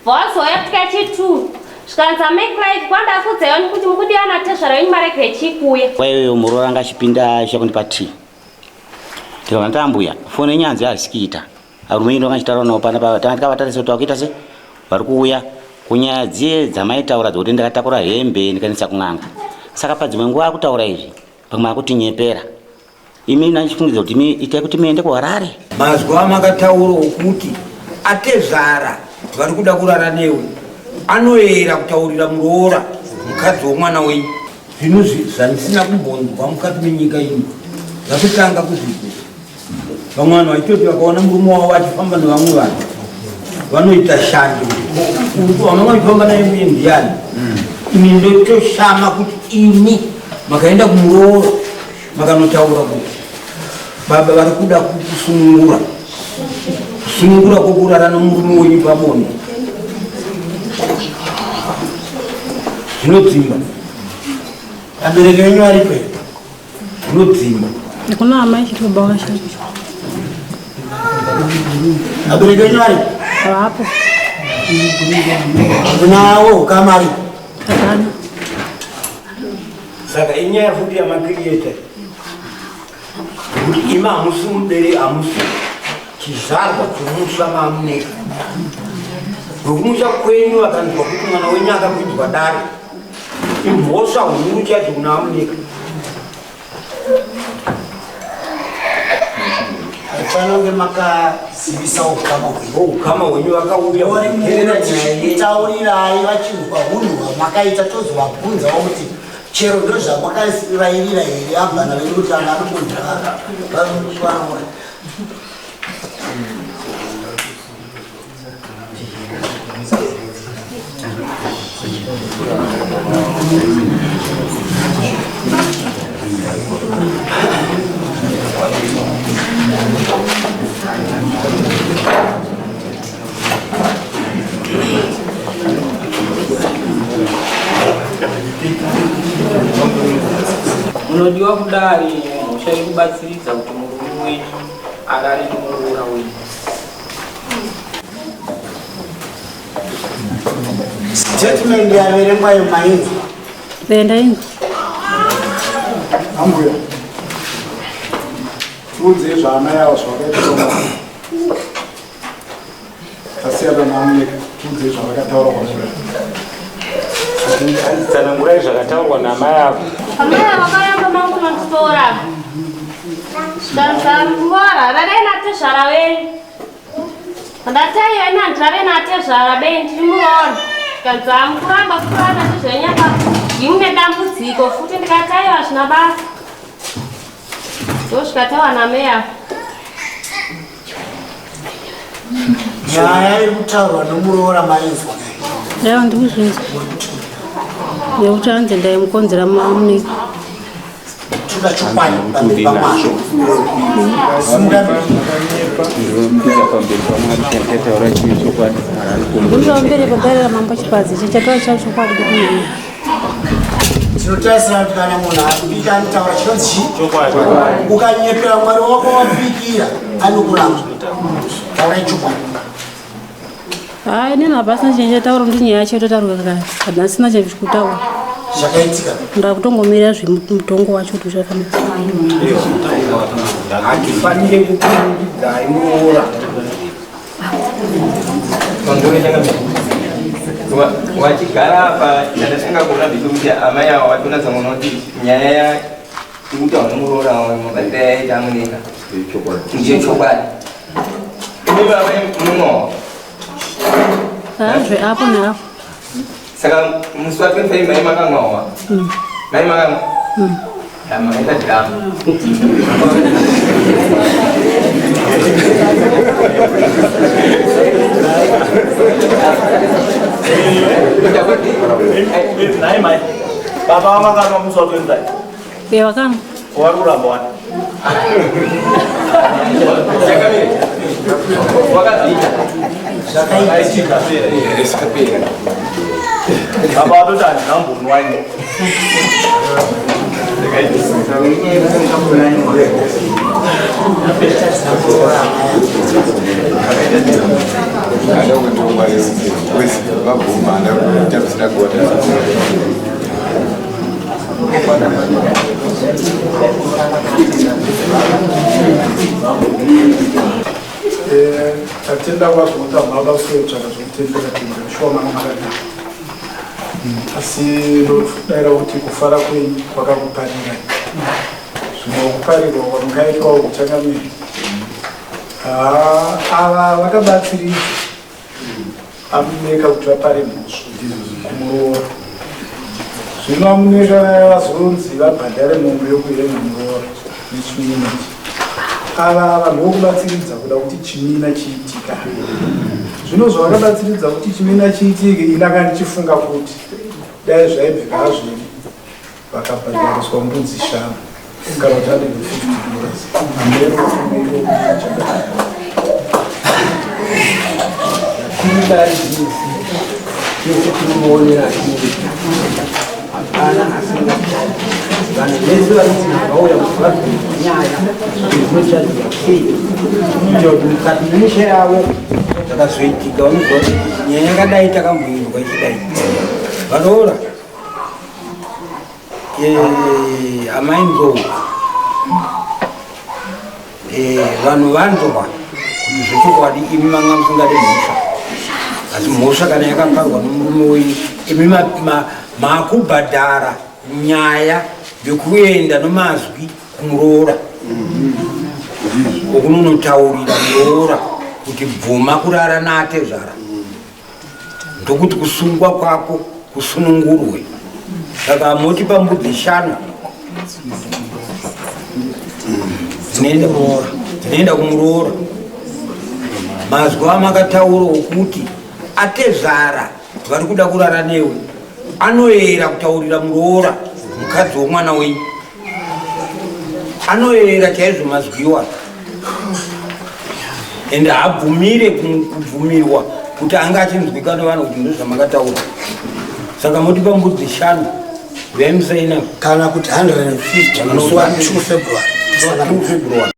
Vazouya kusvika chi2 zvikanzi amai Clive kwandakudzaiwa kuti mukudiwa natezvara wenyu maregere chii kuuya. Nguva iyoyo muroora anga achipinda achiuya kundipa tea. Ndikabva ndati ambuya foni yenyu hanzi hazisi kuita. Varume venyu ndanga ndichitaura navo panapa tanga tikavatarisa kuti vakuita sei vari kuuya kunyaya dziye dzamaitaura dzekuti ndakatakura hembe ndikaendesa kun'anga. Saka padzimwe nguva akutaura izvi pamwe akutinyepera. Imi ndachifungidzira kuti imi itai kuti muende kuHarare. Mazwi amakataura okuti atezvara vari kuda kurara newe anoyera kutaurira muroora mukadzi womwana wenyu. Zvinhu zvandisina kumbonzwa mukati menyika ino zvakutanga kuzvinzwa. Vamwe vanhu vachitoti vakaona murume wavo achifamba nevamwe vanhu vanoita shanje kuti vamwe vachifamba naye muye ndiyani. Ini ndotoshama kuti imi makaenda kumuroora makanotaura kuti baba vari kuda kukusunungura kusunungura kwokurara nomurume wenyu pabonde zvinodzimba abereki venyu varipo here zvinodzimba Kuna amai chiti baba washa. Abereki venyu varipo? Havapo. Kunawo ukama aripo? Hapana. Saka inyaya futi yamakiriyeta kuti imi hamusi mubere hamusi chizvarwa chomusha mamuneka vokumusha kwenyu vakanzwa kuti mwana wenyu akakwidzwa dare imhosva huru chaidzo kuna amuneka Fanira kunge makazivisa ukama hwenyu. Ukama hwenyu vakauya Taurirai vachinzwa hunhu hwamakaita tozovabvunzawo kuti chero ndozvamakarairira here abvana venyu kuti vanga anombonzwa varoora. Munodiwa kudare mhosva yekubatsiridza kuti murume wenyu arare nemuroora wenyu. Statement yaverengwa iyo mainzwa. Ndainzwa. Ambuya. Tiudzei zvaamai ava zvavakaita pamwana. Tasiyana naAmuneka, tiudzei zvavakataura kwamuri. Tsanangurai zvakataurwa naamai avo. Amai ava vakaramba mangu manditora. Zvikanzi rarai natezvara wenyu. Ndati aiwa ini handirare natezvara bei ndiri muroora. Zvikanzi hamukuramba kurara natezvara wenyu apa ndimune dambudziko futi ndikati aiwa hazvina basa. Ndosvika namai ava. Nyaya iri kutaurwa nomuroora mainzwa. Aiwa ndikuzvinzwa. Nekuti hanzi ndaimukonzera mamuneka. Toda chokwadi pamberi pamwari. Simuka Ndikuti mberi padare ramambo Chipadze chichataura chavo chokwadi kuti Tinotarisira kuti kana munhu apika anotaura chinonzi chii? Ukanyepera Mwari wako wapikira anokuramba. Taurai chokwadi. Hayi nini hapasina chinhu chataura kuti nyaya yacho yototaurwa kare handasina chinhu chekutaura. Zvakaitika. Ndakutongomirira zvemutongo wacho kuti uchafamba. Hatifanire kukurumbidzai muroora. Wachigara apa chandatanga kuona ndechekuti amai ava vatonatsa kuona kuti nyaya yekutaura nemuroora wavo mabatiro yaita amuneka ndiyo chokwadi. Imimi amai munonowa. Hazve apo neapo. Saka musi wa 25 mai makanwawa. Mai makanwa. Ya makaita drama. Nhai mai, baba vamakanwa musi wa 25. Eh, vakanwa. Wari kuramba wani? Zvakaitika. Baba vatoti handinambonwa ini. Handa kutongwa wese vabvuma handa kuita zvisina kuwata. Tatenda kwazvo kuti hamuna kuda kutsvaga zvekutendera tendera shuwa manga makadii asi ndodaira kuti kufara kwenyu kwakakuparirai zvino kuparirwa kwamungaitwawo kuchangamira ava vakabatsiridza amuneka kuti vapare mhosva kumuroora zvino amuneka vazonzi vabhadhare mombe yokuenda muroora nechimina ava vanhu vokubatsiridza kuda kuti chimina chiitika zvino zvavakabatsiridza kuti chimina chiitike indanga ndichifunga kuti dai zvaibvira hazvini vakabhadhariswa mbudzi shanu kana kuti 150 dollars tese tinomuonera achiita hapana asingatari vanhu vese varikuti vauya kuti vabvunza nyaya zvinochadzwa sei kuitira kuti mukati memisha yavo zvakazoitika vanoziva kuti nyaya yakadai takamboinzwa ichidai vanoora eh, amai nzou eh, vanhu vanzwa kuti zvechokwadi imi manga musingade mhosva asi mhosva kana yakaparwa nomurume wenyu imi makubhadhara nyaya yekuenda nomazwi kumuroora okunonotaurira muroora kuti bvuma kurara naatezvara ndokuti kusungwa kwako kusunungurwe saka motipa mbudzi shanu dzinoenda kumuroora mazwi amakataura okuti atezvara vari kuda kurara newe anoyera kutaurira muroora mukadzi womwana wenyu anoyera chaizvo mazwiwa ende haabvumire kubvumirwa kuti anga achinzwika nevanhu kuti ndozvamakataura saka motipa mbudzi shanu uyai musaina kana kuti 150 musi wa 2 February 2 February.